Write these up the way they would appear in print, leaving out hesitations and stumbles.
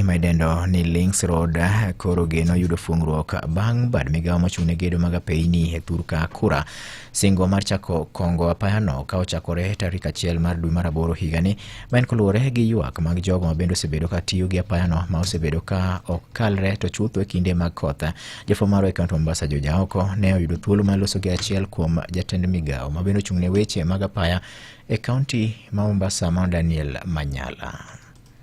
Ma idendo ni Links Road koro geno yudo fuong'ruok bang' bad migawo mochung' ne gedo mag apeyni e thurka kura singo mar chako kongo apayano ka ochakore tarik 1 mar dwe mar 8 higani, ma en koluwore gi ywak mag jogo ma bende osebedo ka tiyo gi apayano ma osebedo ka ok kalre to chutho e kinde mag koth. Jafwambo marwa e kaunti Mombasa Joja Aoko ne oyudo thuolo mar loso gi achiel kuom jatend migawo ma bende ochung' ne weche mag apaya e kaunti ma Mombasa ma Daniel Manyala.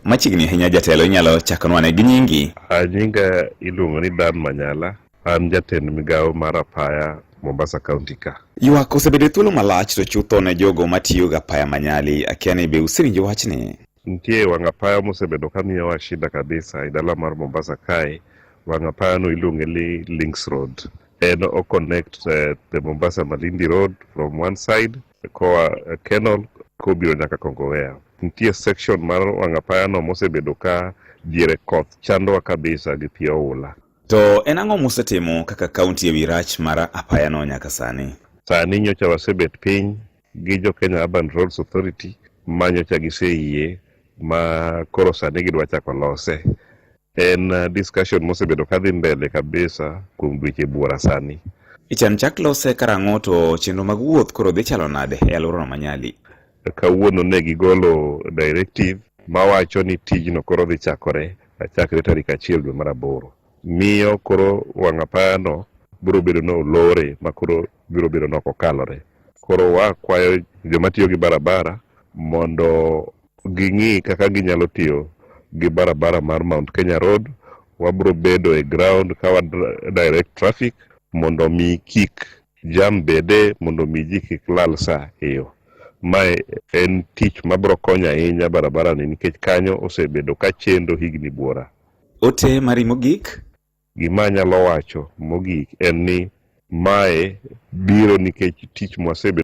Machiegni ahinya jatelo, inyalo chakonwa ne gi nyingi? Nyinga iluongo ni Dan Manyala, an jatend migawo mar apaya Mombasa County ka. Ywak osebedo e thuolo malach to chutho ne jogo matiyo gi apaya manyali. Akia ni be usewinjo wachni? Nitie wang' apaya mosebedo ka miyowa shida kabisa e dala mar Mombasa kae. Wang' apaya no iluonge ni Links Road. En o connect the Mombasa Malindi Road from one side koa Kenol kobiro nyaka Kongowea. Nitie section mar wang' apaya no mosebedo ka diere koth chandowa kabisa gi pi oula. To en ang'o musetimo kaka kaunti ewi rach mar apayano nyaka sani? Sani nyocha wasebet piny gi jo Kenya Urban Roads Authority ma nyocha giseyie ma koro sani gidwa chako lose. En discussion mosebedo kadhi mbele kabisa kuom dweche buora sani. Ichan chak lose karang'o to chenro mag wuoth koro dhi chalo nade e alworano ma Nyali? Kawuono ne gigolo directive mawacho ni tijno koro dhi chakore chakre tarik 1 dwe mar 8. Miyo koro wang' apayano biro bedo ni olore ma koro biro bedo ni ok okalore. Koro wakwayo joma tiyo gi barabara mondo ging'i kaka ginyalo tiyo gi barabara mar Mount Kenya Road. Wabiro bedo e ground ka wa direct traffic mondo mi kik jam bede, mondo mi ji kik lal sa e yo. Mae en tich mabiro konyo ahinya barabara ni nikech kanyo osebedo ka chendo higni buora. Ote mari mogik? Gima anyalo wacho mogik en ni mae biro nikech tich mwasebedo